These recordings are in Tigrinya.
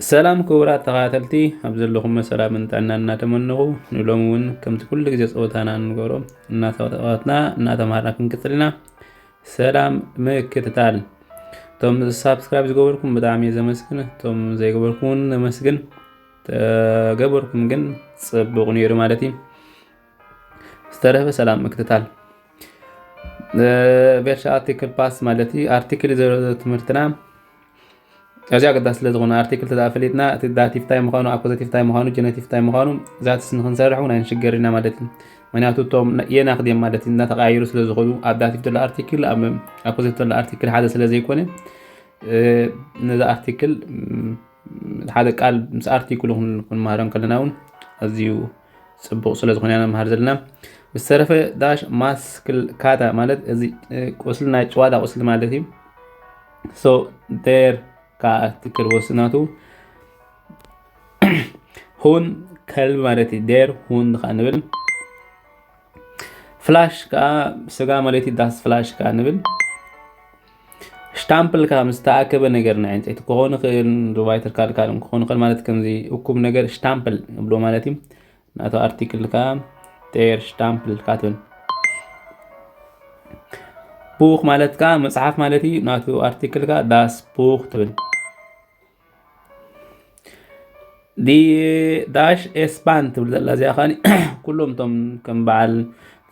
ሰላም ክቡራት ተኸታተልቲ፣ ኣብ ዘለኹም ሰላምን ጥዕናን እናተመነኹ፣ ንሎሚ እውን ከምቲ ኩሉ ግዜ ጸወታና እንገብሮ እናተዋትና እናተማሃርና ክንቅጽል ኢና። ሰላም ምክትታል። እቶም ሳብስክራይብ ዝገበርኩም ብጣዕሚ እየ ዘመስግን፣ እቶም ዘይገበርኩም እውን ነመስግን። ተገበርኩም ግን ጽቡቕ ነይሩ ማለት እዩ። ዝተረፈ ሰላም ምክትታል። ቨርሻ ኣርቲክል ፓስ ማለት እዩ። ኣርቲክል ዘለ ትምህርትና እዚ ኣገዳሲ ስለ ዝኾነ፣ ኣርቲክል ተደኣ ፈሊጥና፣ እቲ ዳቲቭ ታይ ምዃኑ፣ ኣኮዘቲቭ ታይ ምዃኑ፣ ጀነቲቭ ታይ ምዃኑ፣ ዛትስ ንክንሰርሕ እውን ኣይንሽገር ኢና ማለት እዩ። ምክንያቱ እቶም የናክድ እዮም ማለት እዩ፣ እናተቀያየሩ ስለ ዝኸዱ፣ ኣብ ዳቲቭ ዘሎ ኣርቲክል፣ ኣብ ኣኮዘቲቭ ዘሎ ኣርቲክል ሓደ ስለ ዘይኮነ፣ እ፣ ነዚ ኣርቲክል፣ ም፣ ሓደ ቃል ምስ ኣርቲክሉ ክን-፣ ክንመሃሮ ከለና እውን ኣዝዩ ጽቡቕ ስለ ዝኾነ ኢና ንመሃር ዘለና። ብዝተረፈ ዳሽ ማስክል ካታ ማለት እዚ፣ እ፣ ቁስሊ ናይ ጨዋዳ ቁስሊ ማለት እዩ። ሶ ዴር ከኣ ትክል ወስናቱ ሁን ከልቢ ማለት እዩ። ዴር ሁን ከኣ ንብል። ፍላሽ ከኣ ስጋ ማለት እዩ። ዳስ ፍላሽ ከኣ ንብል። ሽታምፕል ከኣ ምስ ተኣከበ ነገር ናይ ዕንፀይቲ ክኸውን ይኽእል፣ ሩባይተር ካልካልን ክኸውን ይኽእል ማለት ከምዚ እኩብ ነገር ሽታምፕል ንብሎ ማለት እዩ። ናቱ ኣርቲክል ከኣ ዴር ሽታምፕል ከኣ ትብል። ቡኽ ማለት ከኣ መጽሓፍ ማለት እዩ። ናቱ ኣርቲክል ከኣ ዳስ ቡኽ ትብል። ዲ ዳሽ ኤስባን ትብል ዘላ እዚኣ ከኣ ኩሎም እቶም ከም በዓል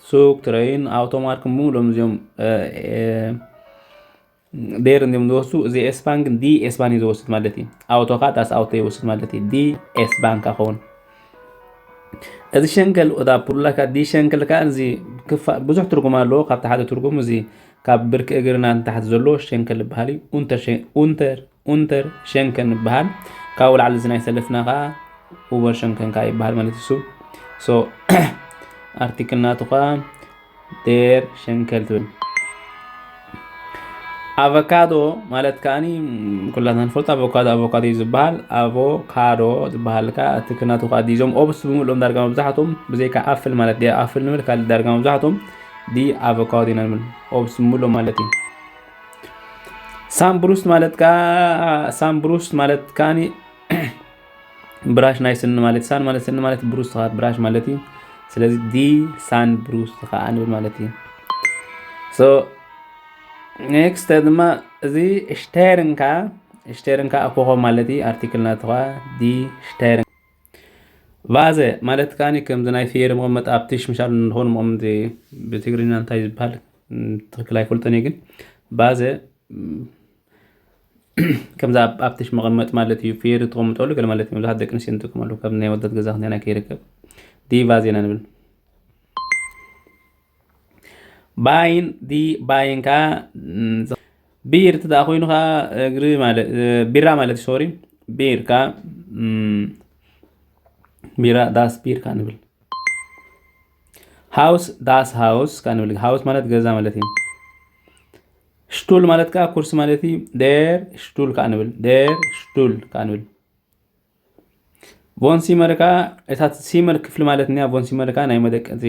ሱቅ ትረይን ኣውቶማርክ ምሉኦም እዚኦም፣ እ፣ እ፣ ዴር እንዲም ዝወስዱ፣ እዚ ኤስባን ግን ዲ ኤስባን እዩ ዝወስድ ማለት እዩ። ኣውቶ ከኣ ዳስ ኣውቶ ይወስድ ማለት እዩ። ዲ ኤስባን ከኣ ከውን። እዚ ሸንከል ወዳ ፑርላካ ዲ ሸንከል ከኣ እዚ ክፋ-፣ ብዙሕ ትርጉም ኣለዎ። ካብቲ ሓደ ትርጉም እዚ ካብ ብርኪ እግርና ንታሕቲ ዘሎ ሸንከል ይበሃል እዩ። ኡንተር ሸ-፣ ኡንተር፣ ኡንተር ሸንከን ይበሃል። ካብኡ ላዕሊ እዚ ናይ ሰለፍና ከኣ ኡበር ሸንከን ከኣ ይበሃል ማለት እዩ። ሶ ኣርቲክል ናቱ ከኣ ዴር ሸንከል ትብል። ኣቮካዶ ማለት ከኣኒ ኩላትና ንፈልጦ ኣቮካዶ፣ ኣቮካዶ እዩ ዝበሃል። ኣቮካዶ ዝበሃል ከኣ እቲ ክናቱ ከኣ ዲዞም ኦብስ ብምልኦም ዳርጋ መብዛሕትኦም ብዘይካ ኣፍል ማለት ዲ ኣፍል ንብል፣ ካልእ ዳርጋ መብዛሕትኦም ዲ ኣቮካዶ ኢና ንብል። ኦብስ ብምልኦም ማለት እዩ። ሳምብሩስ ማለት ከኣ፣ ሳምብሩስ ማለት ከኣኒ ብራሽ ናይ ስኒ ማለት፣ ሳን ማለት ስኒ ማለት ብሩስ ከኣ ብራሽ ማለት እዩ። ስለዚ ዲ ሳን ብሩስ ከኣ ንብል ማለት እዩ። ሶ ኔክስት ድማ እዚ ሽቴርን ከኣ፣ ሽቴርን ከኣ ኮኾብ ማለት እዩ። ኣርቲክል ናቱ ከኣ ዲ ሽቴርን። ቫዘ ማለት ከኣኒ ከምዚ ናይ ፍየሪ መቐመጢ ኣብ ቲሽ ምሻሉ እንኾኑ መቐመጢ ብትግርኛ እንታይ ዝበሃል? ም፣ ትኽክል ኣይፈልጦን እየ ግን ቫዘ፣ ም፣ ከምዚ ኣብ፣ ኣብ ቲሽ መቐመጢ ማለት እዩ። ፍየሪ ትቐምጠሉ ገለ ማለት እዩ። መብዛሕትኡ ደቂ ኣንስትዮ ንጥቀመሉ ካብ ናይ ወዳት ገዛ ክንደና ከይርከብ። ዲ ቫዘ ኢና ንብል። ባይን፣ ዲ ባይን ከኣ፣ ም፣ ቢር እቲ ደኣ ኮይኑ ከኣ እግሪ ማለት፣ እ፣ ቢራ ማለት፣ ሶሪ፣ ቢር ከኣ፣ ም፣ ቢራ ዳስ ቢር ከኣ ንብል። ሃውስ ዳስ ሃውስ ከኣ ንብል። ሃውስ ማለት ገዛ ማለት እዩ። ሽቱል ማለት ከኣ ኩርሲ ማለት እዩ። ዴር ሽቱል ከኣ ንብል። ዴር ሽቱል ከኣ ንብል። ቮን ሲመር ከኣ እታ ሲመር ክፍሊ ማለት እኒኣ። ቮን ሲመር ከኣ ናይ መደቀሲ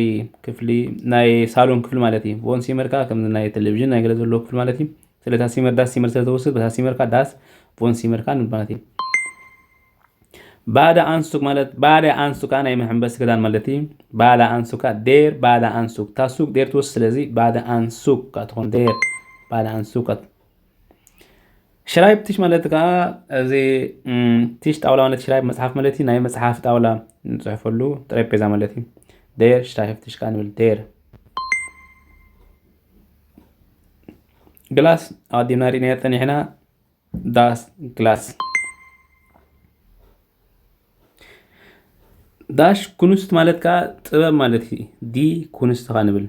ክፍሊ፣ ናይ ሳሎን ክፍሊ ማለት እዩ። ቮን ሲመር ከኣ ከም ናይ ቴሌቪዥን ናይ ገለ ዘለዎ ክፍሊ ማለት እዩ። ስለ እታ ሲመር ዳስ ሲመር ስለ ተወስድ በታ ሲመር ከኣ ዳስ ቮን ሲመር ከኣ ንብል ማለት እዩ። ባደ ኣንሱክ ማለት፣ ባደ ኣንሱክ ከኣ ናይ መሐንበሲ ክዳን ማለት እዩ። ባደ ኣንሱክ ከኣ ዴር ባደ ኣንሱክ። ታሱክ ዴር ትወስድ፣ ስለዚ ባደ ኣንሱክ ከኣ ትኾን ዴር ባደ ኣንሱክ ከኣ። ሽራይብ ቲሽ ማለት ከኣ እዚ፣ እም፣ ቲሽ ጣውላ ማለት ሽራይብ መጽሓፍ ማለት እዩ። ናይ መጽሓፍ ጣውላ ንጽሕፈሉ ጠረጴዛ ማለት እዩ። ዴር ሽራይብ ቲሽ ከኣ ንብል ዴር። ግላስ ኣቐዲምና ርኢናዮ ጸኒሕና። ዳስ ግላስ። ዳሽ ኩንስት ማለት ከኣ ጥበብ ማለት እዩ። ዲ ኩንስት ከኣ ንብል።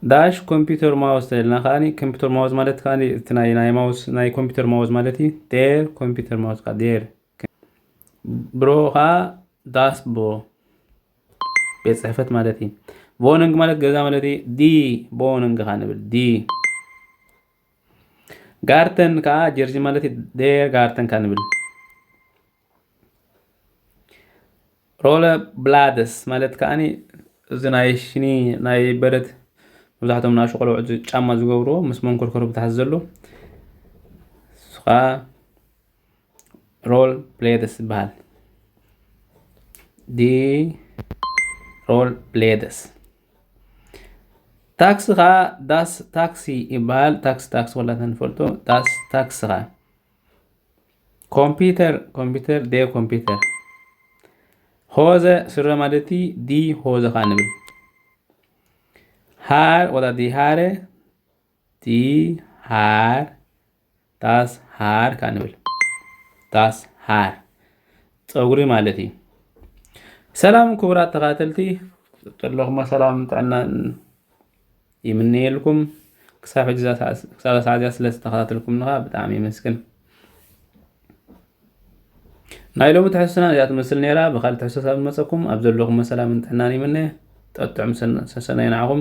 ዳሽ ኮምፒውተር ማውስ ተልና ከኣኒ፣ ኮምፒውተር ማውስ ማለት ከኣኒ እቲ ናይ፣ ናይ ማውስ፣ ናይ ኮምፒውተር ማውስ ማለት እዩ። ዴር ኮምፒውተር ማውስ ከኣ ዴር። ብሮ ከኣ ዳስ ብሮ ቤት ጽሕፈት ማለት እዩ። ቮነንግ ማለት ገዛ ማለት እዩ። ዲ ቦነንግ ከኣ ንብል። ዲ ጋርተን ከኣ ጀርጂ ማለት እዩ። ዴር ጋርተን ከኣ ንብል። ሮለ ብላደስ ማለት ከኣኒ እዚ ናይ ሽኒ ናይ በረት መብዛሕትኦም ንኣሽቱ ቆልዑ እዚ ጫማ ዝገብርዎ ምስ መንኮርኮር ብታሕቲ ዘሎ እሱ ከኣ Rollerblades ይበሃል። Die Rollerblades። ታክሲ ኸዓ das Taxi ይበሃል። ታክሲ ታክሲ ኩላትና ንፈልጦ። Das Taxi ኸዓ። ኮምፒውተር ኮምፒውተር፣ der Computer። Hose ስረ ማለት እዩ። Die Hose ኸዓ ንብል። Haar ወላ die Haare፣ die Haar፣ das Haar ከዓ ንብል። Das Haar ጸጉሪ ማለት እዩ። ሰላም ክቡራት ተኸታተልቲ፣ ዘለኹሞ ሰላም ጥዕናን ይምነየልኩም። ክሳብ ሕጂ እዛ ሰዓ-፣ ክሳብ እዛ ሰዓት እዚኣ ስለ ዝተኸታተልኩም ንኻ ብጣዕሚ የመስግን። ናይ ሎሚ ትሕዝቶና እዚኣ ትመስል ነይራ። ብኻልእ ትሕዝቶ ክሳብ ንመጸኩም ኣብ ዘለኹሞ ሰላምን ጥዕናን ይምነ። ጠጥዑም ሰን-፣ ሰሰናይ ንዓኹም።